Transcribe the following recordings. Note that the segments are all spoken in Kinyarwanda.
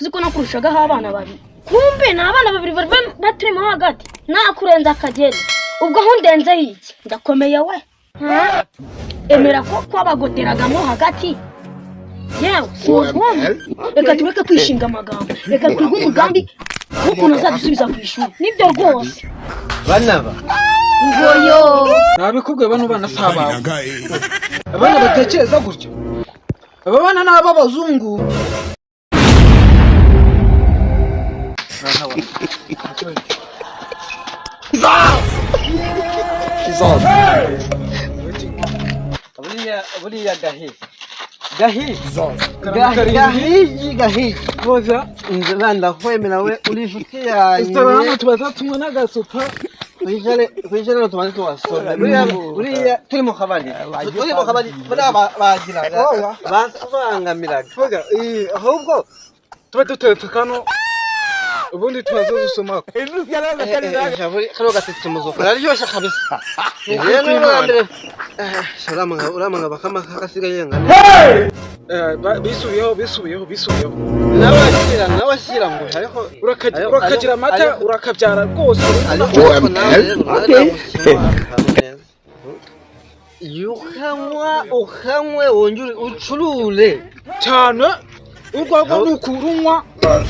Kuzi ko nakurushagaho abana babiri, kumbe ni abana babiri bari baturimo hagati. Nakurenza akagera ubwo aho undenzeho iki? Ndakomeye we. Ha? Emera ko kwabagoteragamo hagati. Yewe, si ubundi reka tureke kwishinga amagambo, reka twige umugambi w'ukuntu azadusubiza ku ishuri. Nibyo rwose. Banaba. Ngoyo. Nabikubwiye, bano bana si abawe. Abana batekereza gutyo, aba bana ni ab'abazungu. Buriya gahi gahi gahigi gahigi Boza. Nzira ndakwemera, we uri inshuti yanjye. Isitara hano tubaza tunywa n'agasopa. Twicare hano tubanze tuwasome. Buriya turi mu kabari, turi mu kabari, buriya bagiraga batubangamiraga. Vuga, ahubwo tuba duteretse kano, ubundi tubaze dusoma. Kano gatetse umuzuko kararyoshye kabisa. Rero ni ubwa mbere. Uramanga bakama kasigaye ngana. Bisubiyeho, bisubiyeho, bisubiyeho. Nawe ashyira, nawe ashyira ngo ariko Urakagira amata, urakabyara rwose. Ariko nawe rero nagushyira akantu neza. Iyo ukanywa, ukanywe wongere ucurure. Cyane, urwagwa ni ukurunywa,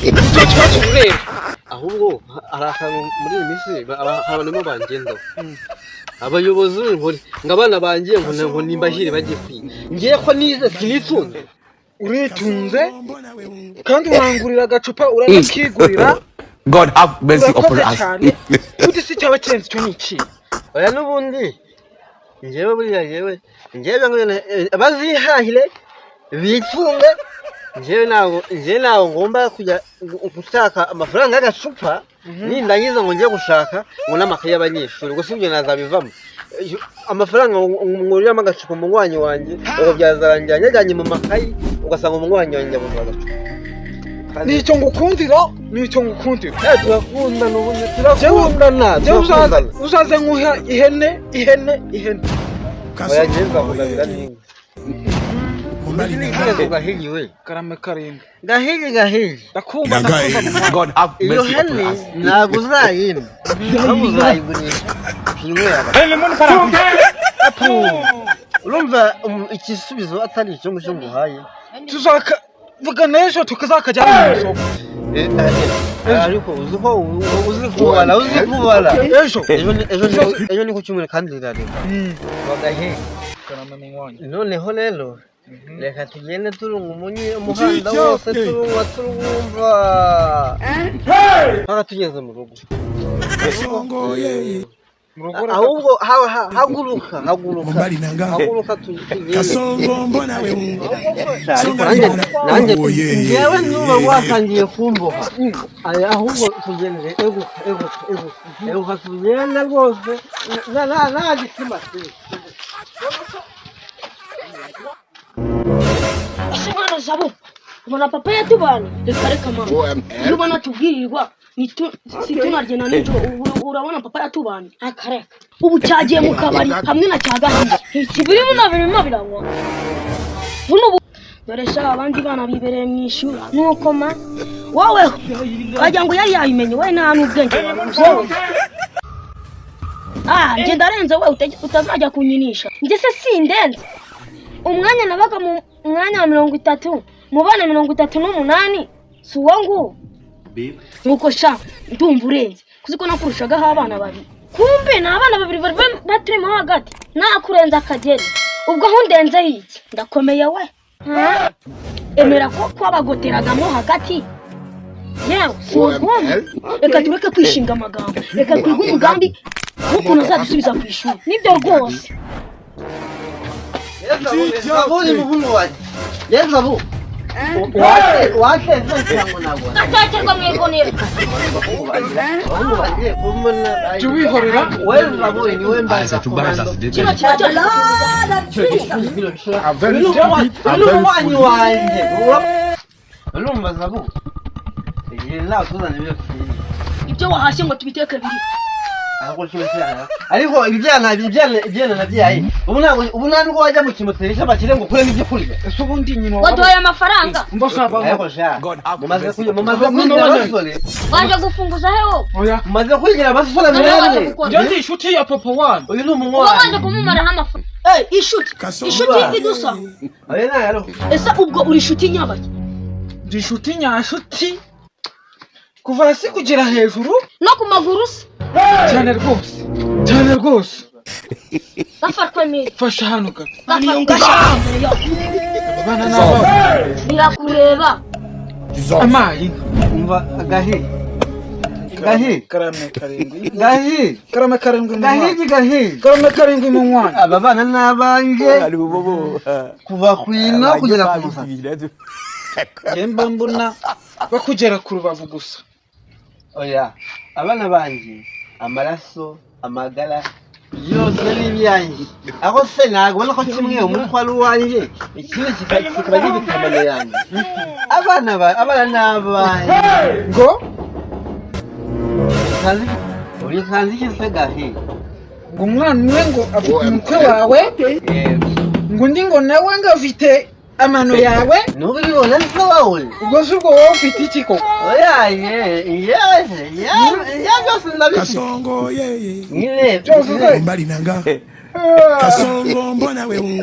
icyo kibazo ureba. Ahubwo hari akantu muri iyi minsi abantu barimo bangendaho, abayobozi ngo abana bangiye ngo nimbahire bajye kwiga. Ngiye ko nize sinitunze. Uritunze kandi urangurira agacupa, uranakigurira. God have mercy upon Urakoze us. cyane. Uti si cyaba kirenze icyo ni iki? Oya, n'ubundi njyewe buriya njyewe ngo bazihahire bitunge. Njyewe ntabwo ngomba kujya gushaka amafaranga y'agacupa, nindangiza ngo njye gushaka ngo n'amakaye y'abanyeshuri. Gusa ibyo nazabivamo. Amafaranga nguriramo agacupa umunywanyi wanjye, ubwo byazarangira nyajyanye mu makayi, ugasanga umunywanyi wanjye abuze agacupa. Nicyo ngukundira, nicyo ngukundira. Turakundana ubundi, turakundana. Njyewe uzaze Turakundana. Uzaze nkuha ihene, ihene, ihene. Oya, njyewe nzakugabira n'inka. Gahigi we. Karame karindwi. Gahigi, gahigi. Ndakumva, ndakumva. God have Iyo mercy upon hene us. ntabwo uzayimpa, ahubwo uzayigurisha ukinywera. Urumva igisubizo atari icyo ngicyo nguhaye. Tuzaka vuga n'ejo tukazakajyana mu isoko. Ariko uzi ko uzi kubara, uzi kubara. Ejo. Ejo ni ku cyumweru kandi rirareba bagahe. Karame munywanyi. Noneho rero reka tugende turunga umuhanda wose, turungwa, turwumva mpaka tugeze mu rugo. Mu rugo reka. Ahubwo haguruka, haguruka, haguruka, tugende. Ariko nanjye njyewe nuba watangiye kumboha. Aya, ahubwo tugende. Eguka, eguka, eguka, eguka, tugende rwose. Nta gitima si. Ese mwana Zabo, ubona papa yatubanye? Reka, reka mama, iyo ubona tubwirirwa situnarye na nijoro. Ubu urabona papa yatubanye? Akareka, ubu cyagiye mu kabari hamwe na cya Gahiye ikibiri buno birimo biranywa buno. Ubu dore sha, abandi bana bibereye mu ishuri, nuko ma wowe wagira ngo yari yabimenye. We nta n'ubwenge wabuze. Ah, njye ndarenze we, utazajya kunyinisha. Njye se sindenze? Umwanya nabaga mu mwanya wa 30 mu bana 38, si uwo nguwo? Nuko sha, ndumva urenze. Kuzi ko nakurushagaho abana babiri, kumbe ni abana babiri bari baturimo hagati. Nakurenza akagera ubwo aho undenzeho iki? Ndakomeye we. Ha? Emera ko kwabagoteragamo hagati. Yewe, si ubundi reka tureke kwishinga amagambo, reka twige umugambi w'ukuntu azadusubiza ku ishuri. Nibyo rwose. Zabu ni muhungu wanjye. Ye Zabu. Wateze cyangwa ntabwo? Gatekerwa mu igunira. Abahungu banjye kumena. Jya wihorera. We Zabu ni we mbaza. Kino kiba cyose. Uyu munywanyi wanjye. Urumva Zabu? Igihe nawe tuzana ibyo tugiye. Ibyo wahashye ngo tubiteke biri. Ahubwo cyo cyana, ariko ibyana nabyaye ubu ntabwo, ubu nta nubwo wajya mu kimoteri cy'abakire ngo ukuremo ibyo kurya. Ese ubundi nyina wabo Waduhaye amafaranga? Mba saba. Ariko sha, God have mumaze mercy kujya upon mumaze us. kwigira abasore. Waje gufunguza he wowe? Oya. Mumaze kwigira abasore. Noneho waje Mwebwe gukora. Njye ndi inshuti ya papa wanyu. Uyu ni Uba waje umunywanyi. kumumaraho amafaranga. Eh, inshuti, inshuti idusa. Oya, ntayo. Ese ubwo uri inshuti nyabaki? Ndi inshuti nyanshuti kuva hasi kugera hejuru. No ku maguru se? Cyane rwose, cyane rwose. Gafatwe miri. Fasha hano gato. Gafatwe. Abana n'abana. Birakureba. Amayi. Umva gahi gahi. Karame karindwi. Gahi. Karame karindwi mu mwana. Gahigi gahi. Karame karindwi mu mwana. Aba bana ni abanjye kuva ku ino kugera ku musatsi. Njye mba mbona bakugera ku rubavu gusa. Oya, abana banjye, amaraso, amagara yose ni ibyanjye. Aho se ntabwo ubona ko kimwe umutwe ari uwanjye, ikindi kikaba gifite amano yanjye? Abana ba abana ni abanjye. Ngo? Urikanze iki se gahi? Ngo umwana umwe ngo afite umutwe wawe. Yego. Ngo undi ngo nawe ngo afite amano yawe. Nubwo ubibona se wowe? Ubwo se ubwo wowe ufite iki koko? Oya, ye yewe ye, byose ndabifite. Kasongo yeye. Nyine. Byose se? Mbali nanga Kasongo mbona wewe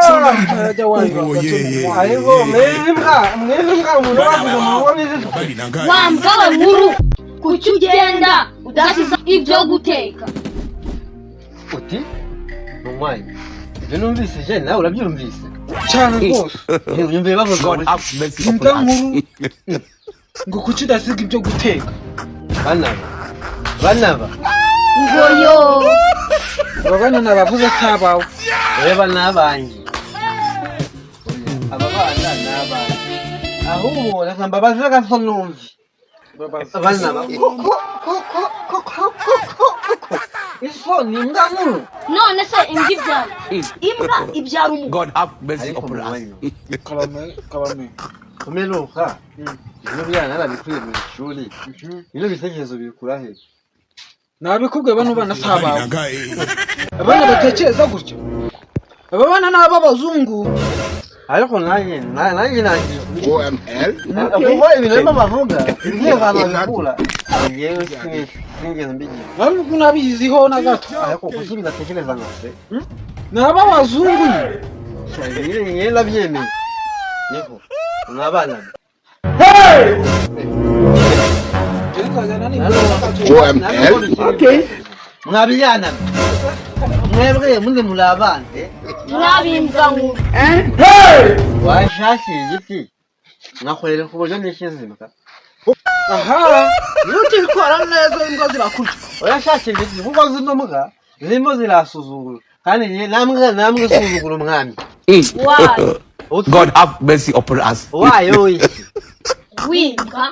Songa. Arajya wanga. Oh, yeah, yeah. Ariko mwezi mbwa, mwezi mbwa, umuntu wavuze mu rugo bizi. Mbali nanga. Wa mbwa we nkuru, kuki ugenda udasize ibyo guteka? Uti munywanyi, ibyo numvise je nawe urabyumvise? Cyane rwose. Unyumviye bavuga God ngo have mercy upon Imbwa us. nkuru ngo kuki udasiga ibyo guteka? Banaba banaba. Ngo yo. Aba bana nabavuze si abawe. Reba, n'abanjye. Aba bana ni abanjye, ahubwo reka mbabaze gato numve. Banaba, koko koko koko koko koko, iso ni imbwa nkuru? None se imbwa ibyara imbwa ibyara umugabo? God have mercy Ariko upon us. munywanyi, Karame karame. kumeruka bino byana narabikuye mu ishuri, bino bitekerezo bikura he? Nabikubwiye, bano bana si Mbali abawe. nanga. Abana batekereza gutyo, aba bana ni ab'abazungu. Ariko nanjye nanjye nanjye OML. Kuko ibintu barimo bavuga ngiye ahantu babikura, njyewe sinigeze mbigira. Ntabwo nabiziho na gato. Ariko kuki bidatekereza nka se? Ni ab'abazungu nyine. Nyine nyine ndabyemeye, niko ni abana. Njye nzajyana n'imbwa. OML. Mwabyana mwebwe muze muri abana. Turabimbwa nkuru. Washakiye igiti nkakwereka uburyo nikizimba. Aha, iyo utitwara neza imbwa zirakurya. Urashakira igiti kuko zino mbwa zirimo zirasuzugura, kandi njye namwe namwe usuzugura umwami. Wayo. God have mercy upon us. Wayo wiki. W'imbwa.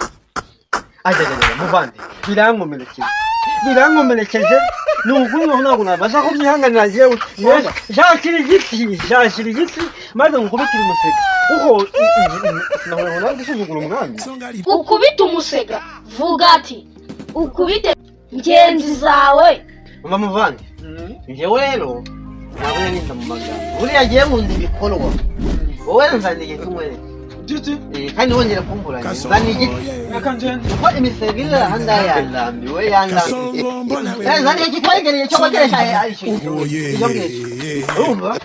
Ajya muvandi, birankomerekeje, birankomerekeje, ni ukuri ntabwo nabasha kubyihanganira njyewe. Shakira igiti, shakira igiti maze ngukubitire umusega, kuko sinahora nawe gusuzugura umwami. Ukubite umusega, vuga ati ukubite ngenzi zawe. Mva muvandi, njyewe rero ntabwo ninda mu magambo, buriya ngiye nkunda ibikorwa. Wowe nzana igiti nkwereke. Giti. Kandi wongera kumburanya, nzana igiti. Reka ngende. Kuko imisega iri aha ngaha yandambiwe, yandambiwe. Kasongo mbona wewe. Nzana igiti wegereye cyo wegeresha icyo Oh yeah. icyo ngicyo, urumva?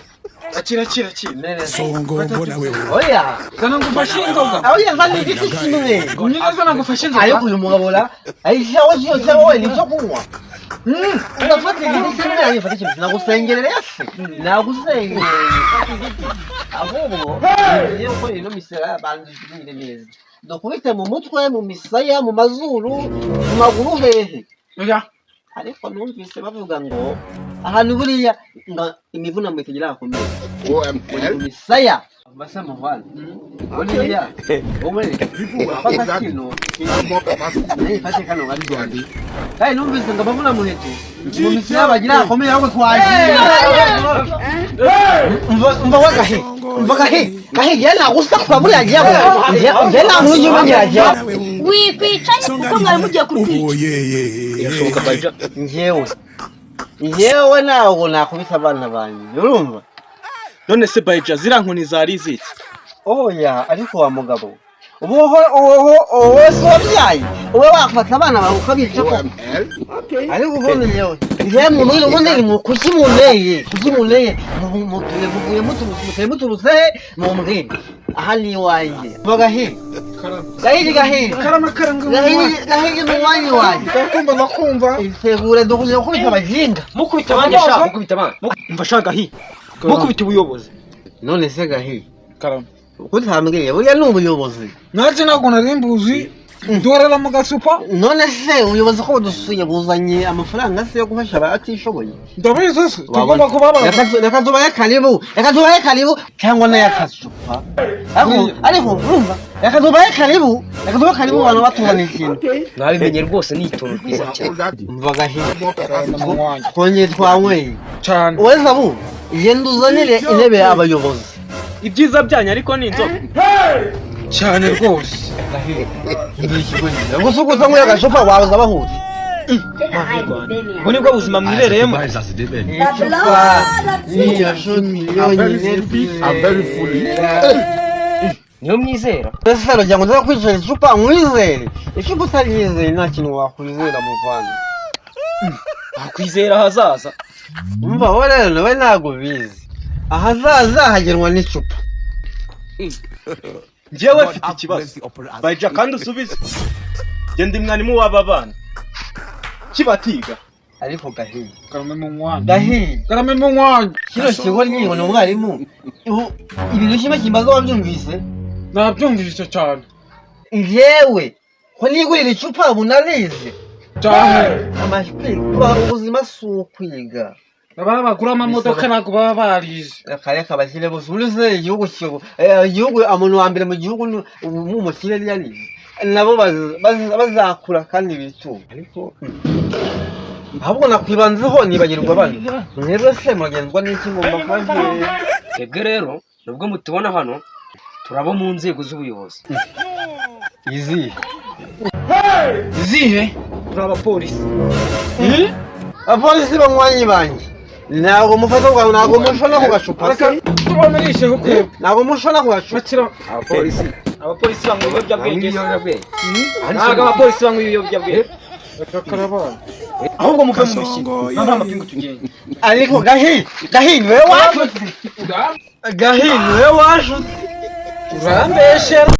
Akira, akira, akira. Neza. Songo mbona wewe. Oya. Zana ngufashe inzoga. Aho yazana igiti kimwe. Nyine zana ngufashe inzoga. Ariko uyu mugabo ra ayishaho cyose, wowe ni cyo kunywa. Urafata igiti kimwe, arifata ikintu, nagusengerera se, nagusengereye. Ahubwo ngiye gukora ino misera, banza ubyumve neza, dukubite mu mutwe, mu misaya, mu mazuru, mu maguru, hehe? Oya. Ariko numvise bavuga ngo ahantu buriya ngo imivunamo itagira hakomeye, OML. mu misaya. Mbese muvana buriya wowe fata kino, ifate kano gari, kandi numvise ngo abavuna muheto mu misiri bagira akomeye, ahubwo twagiye. Umva wa gahe, umva gahe, gahe, njye nagusakura buriya, njye nta muntu ujya umenyera njye. Wikwicanye kuko mwari mugiye kurwica. Oh, yeah. Birashoboka baja. Njyewe ntabwo nakubita abana banjye, urumva? None se bayija, ziriya nkoni zari iziki? Oya, ariko wa mugabo, ubu wowe si wabyaye, ube wafata abana bawe ukabica koko? Ariko ubundi njyewe mubwire, ubundi ni kuki muneye, kuki muneye? Muvuye muturutse, muturutse he? Mumbwire, aha ni iwanjye. Gahiri, gahiri, gahiri. Karama, karanga. Gahiri, gahiri, mu mwanya wanjye. Ndakumva, ndakumva. Itegure dukunze gukubita abajinga. Mukubita abandi sha, mukubita abandi. Umva sha gahi, mukubita ubuyobozi. None se gahiri, Karama. uko utambwiye, buriya ni ubuyobozi? Nanjye ntabwo nari mbuzi, ndorera mu gasupa. None se ubuyobozi ko budusuye, buzanye amafaranga se yo gufasha abatishoboye? Ndabizi se, tugomba kubabaza. Reka tubahe karibu, reka tubahe karibu cyangwa n'ayakazupa, ariko urumva, reka tubahe karibu, reka tubahe karibu, abantu batuzaniye ikintu. Mwabimenye rwose, ni ituntu rwiza cyane. Umva gahiri, Karama mu mwanya. Twongeye twanyweye. Cyane. Wowe zabu, genda uzanire intebe abayobozi. Ibyiza byanyu ariko ni inzoga. Cyane rwose. Gusa uko usanyweye agacupa wabuza bahuza. Ubu nibwo buzima mwibereyemo. Icupa niyo nshuti yonyine. I'm very foolish. Niyo mwizera. Mbese rugira ngo nza kwicara icupa nkwizere? Icupa utaryizeye nta kintu wakwizera, muvandi. Wakwizera ahazaza. Umva wowe rero, nawe ntabwo ubizi, ahazaza hagenwa n'icupa. Njyewe mfite ikibazo bayija, kandi usubize. Genda, mwarimu w'aba bana kibatiga. Ariko gahiye. Karame mu mwanya. Gahiye. Karame mu mwanya. Kino kigo nyine ni umwarimu. Ubu ibintu kimwe kimbaza, wabyumvise? Nabyumvise cyane. Njyewe ko nigurira icupa, ubu narize. Cyane. Amajwi kuba ubuzima si ukwiga. Ababa bagura amamodoka ntabwo baba barize. Reka reka, bashyire bose muri se igihugu kigo, igihugu umuntu wa mbere mu gihugu ni ubu umukire yarize, nabo bazakura kandi bitunga. Ariko ahubwo nakwibanzeho nibagirwa bano, mwebwe se muragenzwa n'iki? Ngomba kuba ngiye. Twebwe rero, nubwo mutubona hano, turabo mu nzego z'ubuyobozi. Izihe? Izihe? Turi abapolisi. Abapolisi banywanyi banjye, ntabwo mufata ku, ntabwo mushona ku gacupa. Reka tubamenyesheho kwebwe. Ntabwo mushona ku gacupa. Bakira. Abapolisi. Abapolisi banywa ibiyobyabwenge? Ibiyobyabwenge. Ntabwo abapolisi banywa ibiyobyabwenge. Reka karabana. Ahubwo muve mu mikino, nta amapingu, tugende. Ariko gahi, gahi, niwe washutse, gahi, niwe washutse. Urambeshera.